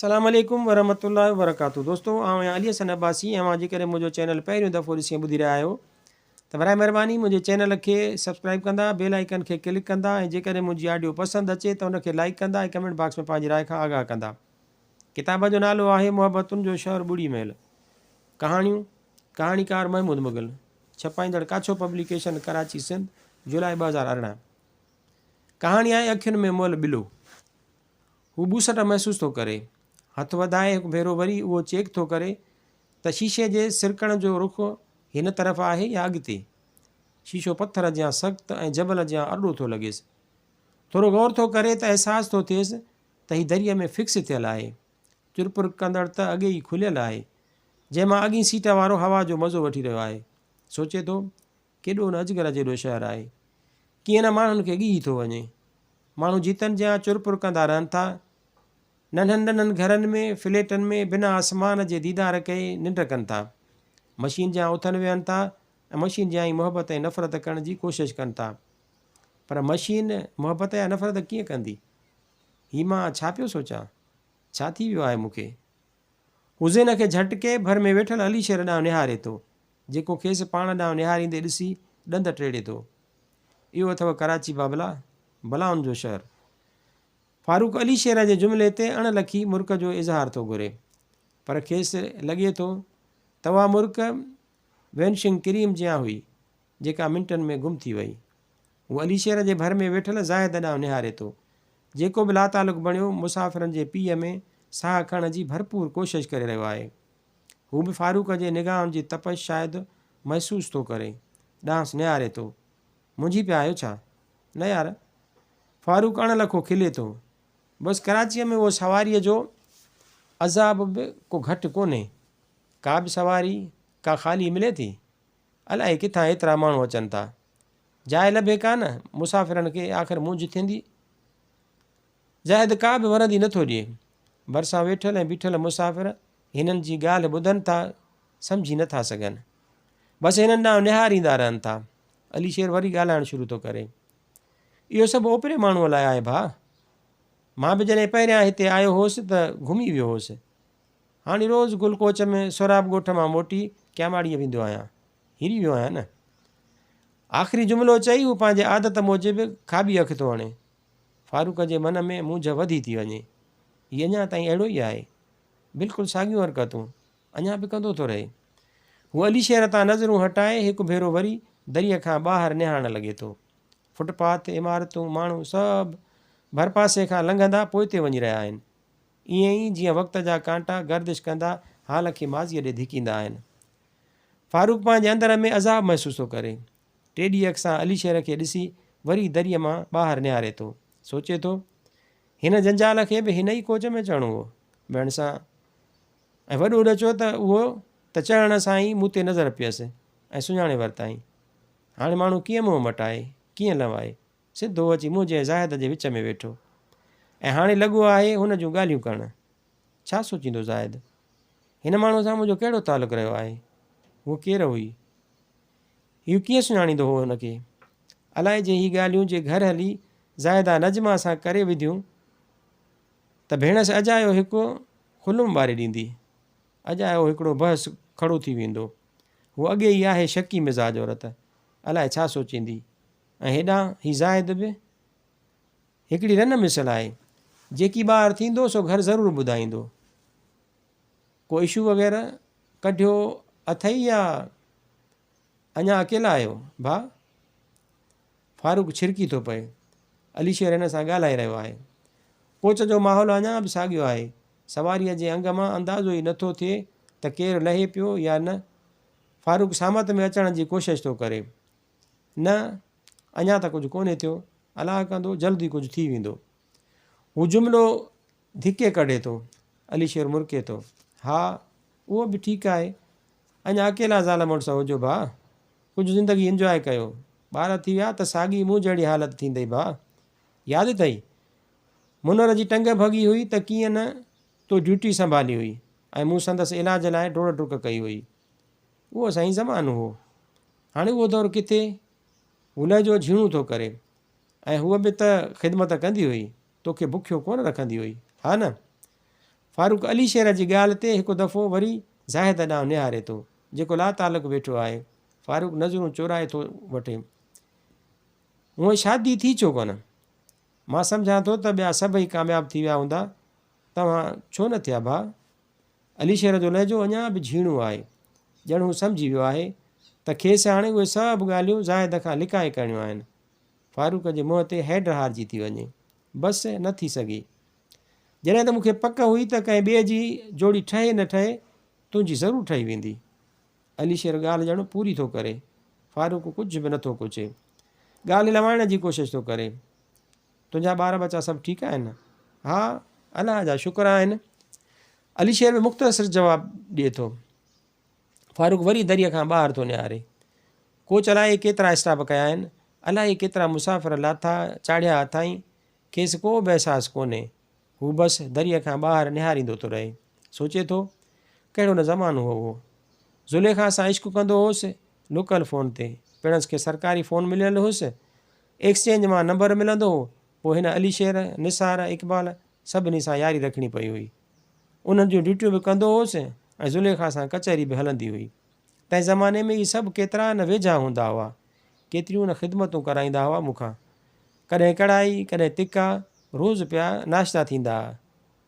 السلام عليڪم ورحمة الله وبرڪاته دوستو آئون آهيان علي حسن عباسي ۽ اوهان جيڪڏهن منهنجو چينل پهريون دفعو ڏسي ۽ ٻڌي رهيا آهيو ته برائي مهرباني منهنجي چينل کي سبسڪرائب ڪندا بيل آئيڪن کي ڪلڪ ڪندا ۽ جيڪڏهن منهنجي آڊيو پسند اچي ته ان کي لائيڪ ڪندا ۽ ڪمينٽ باڪس ۾ پنهنجي راء کان آگاهه ڪندا ڪتاب جو نالو آهي محبتن جو شهر ٻڙي محل ڪهاڻيون ڪهاڻيڪار محمود مغل ڇپائيندڙ ڪاڇو پبليڪيشن ڪراچي سنڌ جولاء 2018 ڪهاڻي آهي اکين ۾ مئل ٻلو هو ٻوسٽ محسوس ٿو ڪري. هٿ وڌائي هڪ ڀيرو وري اهو چيڪ ٿو ڪري ته شيشي جي سرڪڻ جو رخ هن طرف آهي يا اڳتي. شيشو پٿر جيان سخت ۽ جبل جيان ارڏو ٿو لڳيس. ٿورو غور ٿو ڪري ته احساس ٿو ٿئيس ته هي دريء ۾ فڪس ٿيل آهي. چرپر ڪندڙ ته اڳي ئي کليل آهي، جنهن مان اڳين سيٽ وارو هوا جو مزو وٺي رهيو آهي. سوچي ٿو، ڪيڏو نه اجگر جيڏو شهر آهي. ڪيئن نه ماڻهن کي ڳيهي ٿو وڃي. ماڻهو جيتن جيان چرپر ڪندا رهن ٿا. ننڍن ننڍن گهرن ۾، فليٽن ۾ بنا آسمان جي ديدار ڪئي ننڊ ڪن ٿا. مشين جيان اٿن ويهن ٿا ۽ مشين جيان ئي محبت ۽ نفرت ڪرڻ جي ڪوشش ڪن ٿا. پر مشين محبت يا نفرت ڪيئن ڪندي؟ هي مان ڇا پيو سوچان؟ ڇا ٿي ويو آهي مون کي؟ هو ذهن کي جهٽڪي ڀر ۾ ويٺل علي شير ڏانهن نهاري ٿو، جيڪو کيس پاڻ ڏانهن نهاريندي ڏسي ڏند ٽيڙي ٿو. اهو اٿئو ڪراچي بابلا، بلائن جو شهر. فاروق علي شير جي جملي تي اڻ لکي مرڪ جو اظهار ٿو گهري، پر کيس لڳي ٿو ته اها مرڪ وينشنگ ڪريم جيان هئي، جيڪا منٽن ۾ گم ٿي وئي. هو علي شير جي ڀر ۾ ويٺل زاهد ڏانهن نهاري ٿو، جيڪو به لاتعلق بڻيو مسافرن جي پيهه ۾ ساهه کڻڻ جي ڀرپور ڪوشش ڪري رهيو آهي. هو به فاروق جي نگاهن جي تپش شايد محسوس ٿو ڪري. ڏانهس نهاري ٿو. منجهي پيا آهيو ڇا؟ نه يار. فاروق اڻ لکو کلي ٿو. بس ڪراچيء ۾ اهو سواريء جو عذاب به ڪو گهٽ ڪونهي. ڪا به سواري ڪا خالي ملي ٿي؟ الائي ڪٿان ايترا ماڻهو اچن ٿا. جاء لڀي ڪا نه، مسافرن کي آخر مونجهه ٿيندي. زاهد ڪا به ورندي نه ٿو ڏئي. ڀرسان ويٺل ۽ بيٺل مسافر هنن جي ڳالهه ٻڌن ٿا، سمجهي نه ٿا سگهن. بس هنن ڏانهن نهاريندا رهن ٿا. علي شير وري ڳالهائڻ شروع ٿو ڪري. اهو سڀ اوپري ماڻهوء لاء آهي ڀاء. مان به جڏهن پهريان هتي آيو هوس ته گهمي ويو هوس. هاڻي روز گل ڪوچ ۾ سهراب ڳوٺ مان موٽي ڪياماڙيء ويندو آهيان. هري ويو آهيان نه. آخري جملو چئي هو پنهنجي عادت موجب کاٻي اک ٿو هڻي. فاروق جي من ۾ مونجهه وڌي ٿي وڃي. هي اڃا تائين اهڙو ئي آهي. بلڪل ساڳيون حرڪتون اڃا به ڪندو ٿو رهي. هو علي شير تان نظرون هٽائي هڪ ڀيرو وري دريء کان ٻاهر نهارڻ لڳي ٿو. فٽ پاٿ، عمارتون، ماڻهو سڀ ڀرپاسي کان لنگهندا پوئتي وڃي رهيا آهن. ائين ئي جيئن وقت جا ڪانٽا گردش ڪندا حال کي ماضيء ڏي ڌڪيندا آهن. فاروق پنهنجي اندر ۾ عذاب محسوس ٿو ڪري. ٽيڏي اک سان علي شير کي ڏسي وري دريء مان ٻاهر نهاري ٿو. سوچي ٿو، هن جنجال کي به هن ئي ڪوچ ۾ چڙهڻو هو. ڀيڻسان ۽ وڏو ڏچو ته اهو ته چڙهڻ سان ئي مون تي نظر پيس ۽ سڃاڻي ورتائين. هاڻي ماڻهو ڪيئن منهن مٽائي، ڪيئن لنوائي. سڌو اچي منهنجي ۽ زاهد جي وچ ۾ ويٺو ۽ هاڻي لڳو آهي هن جون ڳالهيون ڪرڻ. ڇا سوچيندو زاهد؟ هن ماڻهوء سان منهنجو ڪهڙو تعلق رهيو آهي؟ هوء ڪير هئي؟ هيء ڪيئن سڃاڻيندو هو هن کي؟ الائي جي هي ڳالهيون جي گهر هلي زاهده نجمه سان ڪري وڌيون ته ڀيڻس اجايو هڪ خلم ٻاري ڏيندي. اجايو هڪڙو بحث کڙو ٿي ويندو. هوء اڳي ئي آهي شڪي مزاج عورت. الائي ڇا سوچيندي؟ ۽ هيڏانهن هي زاهد به هڪڙي رن مثل آهي. جيڪي ٻاهر ٿيندو سو گهر ضرور ٻڌائيندو. ڪو اشو وغيره ڪڍيو اٿئي يا اڃا اڪيلا آهيو ڀاء؟ فاروق ڇرڪي ٿو پئي. علي شير هن سان ڳالهائي رهيو آهي. ڪوچ جو ماحول اڃا به ساڳيو آهي. سواريء جي انگ مان اندازو ئي نٿو ٿئي ته ڪير لهي پيو يا نه. فاروق سامت ۾ اچڻ جي ڪوشش ٿو ڪري. نه، اڃا ته ڪجهه ڪونهي ٿيو. الله ڪندو جلد ئي ڪجهه ٿي ويندو. هو جملو ڌڪي ڪڍي ٿو. علي شير مرڪي ٿو. ها، اهو به ٺيڪ آهي. اڃا اڪيلا زال مڙس هجو ڀاء. ڪجهه زندگي انجواء ڪيو. ٻار ٿي ويا ته ساڳي مون جهڙي حالت ٿيندئي ڀاء. ياد اٿئي؟ منور جي ٽنگ ڀڳي هئي ته ڪيئن نه تو ڊيوٽي سنڀالي هئي ۽ مون سندس علاج لاء ڊوڙ ڊڪ ڪئي هئي. اهو سائين زمانو هو. هاڻي اهو دور ڪٿي؟ هو لهجو جهيڻو ٿو ڪري. ۽ هوء به ته خدمت ڪندي هئي، توکي بکيو ڪونه رکندي هئي، ها نه؟ فاروق علي شير جي ڳالهه تي هڪ دفعو وري زاهد ڏانهن نهاري ٿو، جيڪو لاتعلق ويٺو آهي. فاروق نظرون چورائي ٿو وٺي. هونء شادي ٿي ڇو ڪونه؟ مان سمجهان ٿو ته ٻيا سڀئي ڪامياب ٿي ويا هوندا، توهان ڇو نه ٿيا ڀاء؟ علي شير جو لهجو اڃا به جهيڻو آهي، ڄڻ هو سمجهي ويو آهي ته کيس هاڻي اهي سڀ ڳالهيون زاهد کان لڪائي ڪرڻيون آهن. فاروق جي منهن تي هيڊ هارجي ٿي وڃي. بس نه ٿي سگهي. جڏهن ته مون کي پڪ هئي ته ڪنهن ٻئي جي جوڙي ٺهي نه ٺهي، تنهنجي ضرور ٺهي ويندي. علي شير ڳالهه ڄڻ پوري ٿو ڪري. فاروق ڪجهه به نٿو ڪڇي. ڳالهه لوائڻ جي ڪوشش ٿو ڪري. تنهنجا ٻار ٻچا سڀ ٺيڪ آهن؟ ها، الله جا شڪر آهن. علي شير به مختصر جواب ڏئي ٿو. فاروق وري دريء کان ٻاهر ٿو نهاري. ڪوچ الائي ڪيترا اسٽاپ ڪيا آهن، الائي ڪيترا مسافر لاٿا چاڙهيا اٿائين، کيس ڪو به احساس ڪونهي. هو بس دريء کان ٻاهر نهاريندو ٿو رهي. سوچي ٿو، ڪهڙو نه زمانو هو اهو. زليخا سان عشق ڪندو هوس، لوڪل فون تي. پڻس کي سرڪاري فون مليل هيس. ايڪسچينج مان نمبر ملندو هو. پوء هن علي شير، نثار، اقبال سڀني سان ياري رکڻي پئي هئي. انهن جون ڊيوٽيون به ڪندو هوس ۽ زليخا سان ڪچهري به هلندي هئي. تنهن زماني ۾ اهي سڀ ڪيترا نه ويجها هوندا هئا. ڪيتريون نه خدمتون ڪرائيندا هئا مون کان. ڪڏهن ڪڙهائي، ڪڏهن تڪا، روز پيا ناشتا ٿيندا ها.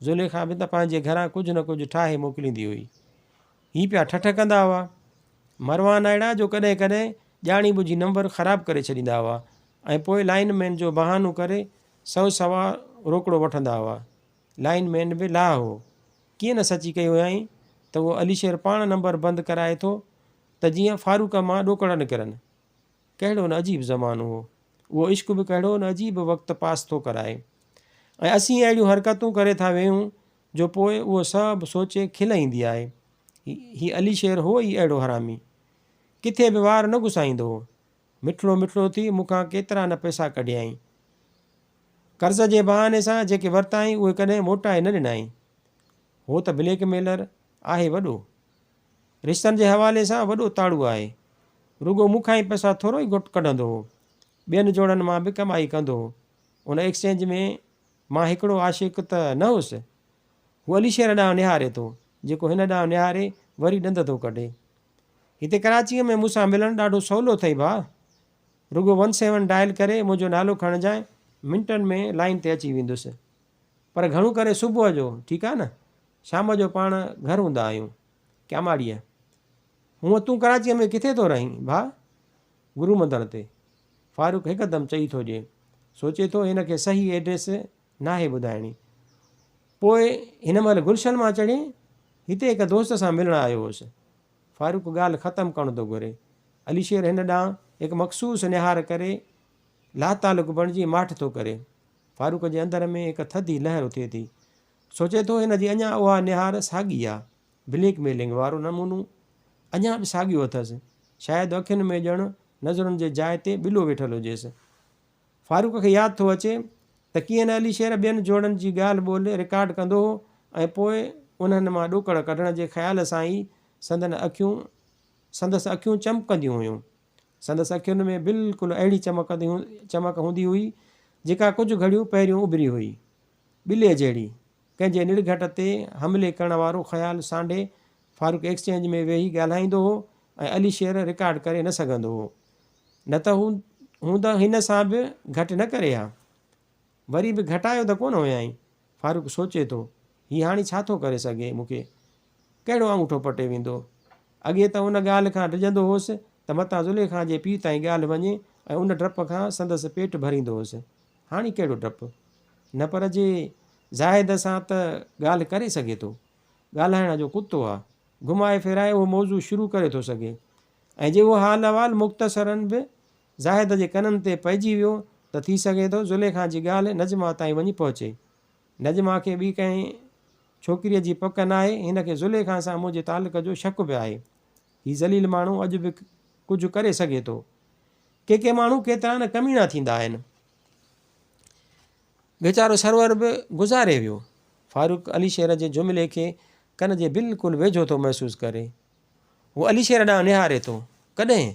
زليخا به ته پنهنجي گهران ڪجهه نه ڪجهه ٺاهي موڪليندي هئي. هي پيا ٺٺ ڪندا هئا. مروان اهڙا جو ڪڏهن ڪڏهن ڄاڻي ٻجهي نمبر خراب ڪري ڇڏيندا هئا ۽ پوء لائين مين جو بهانو ڪري سئو سوا روڪڙو وٺندا هئا. لائين مين به لاهه هو. ڪيئن نه سچي ڪئي هيائين ته اهو علي شير پاڻ نمبر بند ڪرائي ٿو ته جيئن فاروق مان ڏوڪڙ نڪرن. ڪهڙو نه عجيب زمانو هو. اهو عشق به ڪهڙو نه عجيب وقت پاس ٿو ڪرائي. ۽ اسين اهڙيون حرڪتون ڪري ٿا ويهون جو پوء اهو سڀ سوچي کل ايندي آهي. هي علي شير هو ئي اهڙو حرامي. ڪٿي به وار نه گسائيندو هو. مٺڙو مٺڙو ٿي مون کان ڪيترا نه پئسا ڪڍيائين. قرض جي بهاني سان جيڪي ورتائين اهي ڪڏهن موٽائي نه ڏنائين. هو ته بليڪ ميلر آهي وڏو. رشتن جي حوالي سان وڏو تاڙو آهي. رڳو مون کان ئي پئسا ٿورو ئي گهٽ ڪڍندو هو. ٻين جوڙن مان به ڪمائي ڪندو هو. ان ايڪسچينج ۾ مان هڪڙو عاشق ته نه هوس. هو علي شير ڏانهن نهاري ٿو، جيڪو هن ڏانهن نهاري وري ڏند ٿو ڪڍي. هتي ڪراچيء ۾ مون سان ملڻ ڏاڍو سولو اٿئي ڀاء. رڳو ون سيون ڊائل ڪري منهنجو نالو کڻجانء، منٽن ۾ لائين تي اچي ويندس. پر گهڻو ڪري صبح جو، ٺيڪ آ نه؟ شام جو پاڻ گهر هوندا آهيون. ڪياماڙيء. هونء تون ڪراچيء ۾ ڪٿي ٿو رهين ڀاء؟ گرو مندر تي. فاروق هڪدم چئي ٿو ڏئي. سوچي ٿو هن کي صحيح ايڊريس ناهي ٻڌائڻي. پوء هن مهل گلشن مان چڙهين؟ هتي هڪ دوست سان ملڻ آيو هوس. فاروق ڳالهه ختم ڪرڻ ٿو گهري. علي شير هن ڏانهن هڪ مخصوص نهار ڪري لاتعلق بڻجي ماٺ ٿو ڪري. فاروق جي اندر ۾ هڪ ٿڌي لهر اٿي ٿي. سوچي ٿو هن جي اڃا اها نهار ساڳي آ. بليڪ ميلنگ وارو نمونو اڃا به ساڳيو اٿس. شايد اکين ۾ ڄڻ نظرن جي جاء تي ٻلو ويٺل هجيس. فاروق کي ياد ٿو اچي ته ڪيئن نه علي شير ٻين جوڙن جي ڳالهه ٻولهه رڪارڊ ڪندو هو ۽ پوء انهن مان ڏوڪڙ ڪڍڻ جي خيال سان ئي سندن اکيون سندس اکيون چمڪنديون هيون. سندس اکين ۾ بلڪل اهڙي چمڪ هوندي هئي جيڪا ڪجهه گهڙيون پهريون اڀري هئي. ٻلي جهڙي، ڪنهن جي نڙگهٽ تي حملي ڪرڻ وارو خيال سانڍي فاروق ايڪسچينج ۾ ويهي ڳالهائيندو هو ۽ علي شير رڪارڊ ڪري نه سگهندو هو. نه ته هوند هن سان به گهٽ نه ڪري ها. وري به گهٽايو ته ڪونه هيائين. فاروق سوچي ٿو، هي هاڻي ڇا ٿو ڪري سگهي مون کي؟ ڪهڙو آڱوٺو پٽي ويندو؟ اڳي ته ان ڳالهه کان ڊڄندو هوس ته متان زليخا جي پيء تائين ڳالهه وڃي ۽ ان ڊپ کان سندس پيٽ ڀريندو هوس. هاڻي ڪهڙو ڊپ؟ نه پر جي زاهد سان ته ڳالهه ڪري سگهي ٿو. ڳالهائڻ جو ڪتو آ. گهمائي ڦيرائي اهو موضوع شروع ڪري ٿو سگهي. ۽ جي اهو حال احوال مختصراً به زاهد جي ڪنن تي پئجي ويو ته ٿي سگهي ٿو زليخا جي ڳالهه نجمه تائين وڃي پهچي. نجمه کي ٻي ڪنهن ڇوڪريء جي پڪ ناهي، هن کي زليخا سان منهنجي تعلق جو شڪ به آهي. هي ذليل ماڻهو اڄ به ڪجهه ڪري سگهي ٿو. ڪي ڪي ماڻهو ڪيترا نه ڪميڻا ٿيندا آهن. ويچارو سرور به گذاري ويو. فاروق علي شير جي جملي کي ڪن جي بلڪل ويجهو ٿو محسوس ڪري. هو علي شير ڏانهن نهاري ٿو. ڪڏهن؟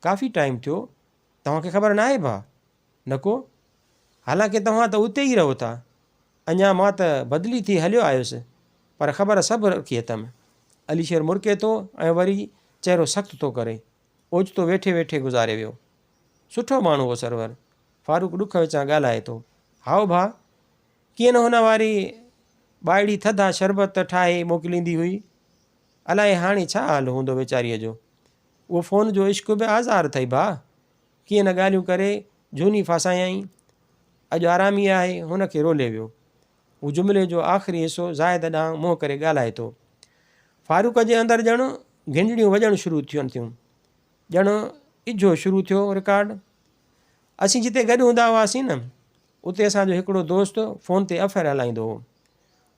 ڪافي ٽائيم ٿيو. توهان کي خبر ناهي ڀاء؟ نه ڪو. حالانڪه توهان ته اتي ئي رهو ٿا. اڃا مان ته بدلي ٿي هليو آيس. پر خبر سڀ رکي اٿم. علي شير مرڪي ٿو ۽ وري چهرو سخت ٿو ڪري. اوچتو ويٺي ويٺي گذاري ويو. سٺو ماڻهو هو سرور. فاروق ڏک وچان ڳالهائي ٿو. هائو ڀاء! ڪيئن نه هن واري ٻائڙي ٿڌا شربت ٺاهي موڪليندي هئي. الائي هاڻي ڇا حال هوندو ويچاريء جو. اهو فون جو عشق به آزار اٿئي ڀاء. ڪيئن نه ڳالهيون ڪري جهوني ڦاسايائين. اڄ آرامي آهي، هن کي رولي ويو. هو جملي جو آخري حصو زاهد ڏانهن منهن ڪري ڳالهائي ٿو. فاروق جي اندر ڄڻ گهنڊڙيون وڄڻ شروع ٿين ٿيون. ڄڻ اجهو شروع ٿيو رڪارڊ. اسين جتي گڏ هوندا هئاسين نه، اتي اسان جو هڪڙو دوست فون تي افيئر هلائيندو هو.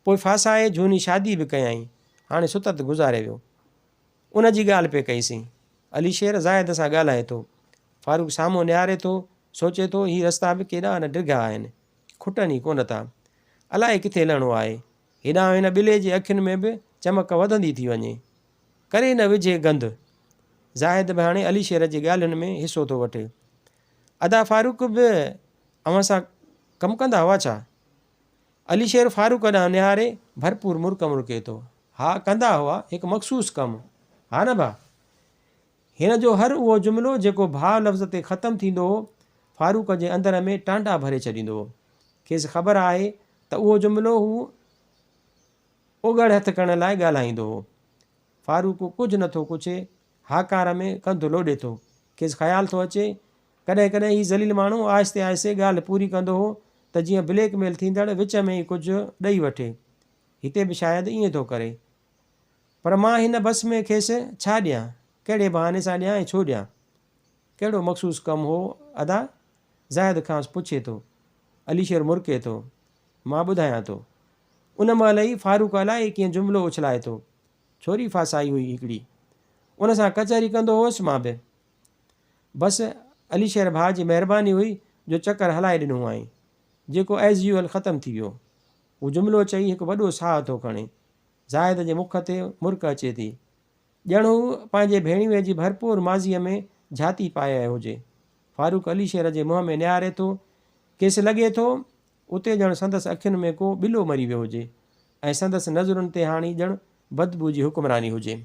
پوء ڦاسائي جهوني شادي به ڪيائين. هاڻي ستت گذاري ويو. ان جي ڳالهه پئي ڪئيسين. علي شير زاهد سان ڳالهائي ٿو. فاروق سامهون نهاري ٿو. سوچي ٿو، هي رستا به ڪيڏا نه ڊگها آهن. کٽن ئي ڪونه ٿا. الائي ڪٿي لهڻو آهي. هيڏانهن هن ٻلي جي اکين ۾ به چمڪ وڌندي ٿي وڃي. ڪري نه وجهي گند. زاهد به هاڻي علي شير جي ڳالهين ۾ حصو ٿو وٺي. ادا فاروق به اوهان سان ڪم ڪندا هئا ڇا؟ علي شير فاروق ڏانهن نهاري ڀرپور مرڪ مرڪي ٿو. ها ڪندا هئا، هڪ مخصوص ڪم. ها نه ڀاء؟ هن جو هر اهو جملو جيڪو ڀاء لفظ تي ختم ٿيندو هو، فاروق جي اندر ۾ ٽانڊا ڀري ڇڏيندو هو. کيس خبر آهي ته اهو جملو هو اوڳڙ هٿ ڪرڻ لاء ڳالهائيندو هو. فاروق ڪجهه نه ٿو ڪڇي، هاڪار ۾ ڪنڌ لوڏي ٿو. کيس خيال ٿو اچي، ڪڏهن ڪڏهن هي ذليل ماڻهو آهستي آهستي ڳالهه پوري ڪندو هو ته جيئن بليڪ ميل ٿيندڙ وچ ۾ ئي ڪجهه ڏئي وٺي. هتي به شايد ائين ٿو ڪري. پر مان هن بس ۾ کيس ڇا ڏيان؟ ڪهڙي بهاني سان ڏيان ۽ ڇو ڏيان؟ ڪهڙو مخصوص ڪم هو ادا؟ زاهد کانئس پڇي ٿو. علي شير مرڪي ٿو. مان ٻڌايان ٿو. ان مهل ئي فاروق الائي ڪيئن جملو اڇلائي ٿو. ڇوري ڦاسائي هئي هڪڙي. ان سان ڪچهري ڪندو هوس مان به. بس علي شير ڀاء جي مهرباني هئي جو چڪر هلائي ڏنو هئائين. جيڪو ايز يوئل ختم ٿي ويو. هو جملو چئي هڪ وڏو ساهه ٿو کڻي. زاهد جي مک تي مرڪ اچي ٿي. ڄڻ هو پنهنجي ڀيڻيوي جي ڀرپور ماضيء ۾ جهاتي پائي آيو هجي. فاروق علي شير جي منهن ۾ نهاري ٿو. کيس لڳي ٿو، اتي ڄڻ سندس اکين ۾ ڪو ٻلو مري ويو هجي ۽ سندس نظرن تي هاڻي ڄڻ بدبوء جي حڪمراني هجي.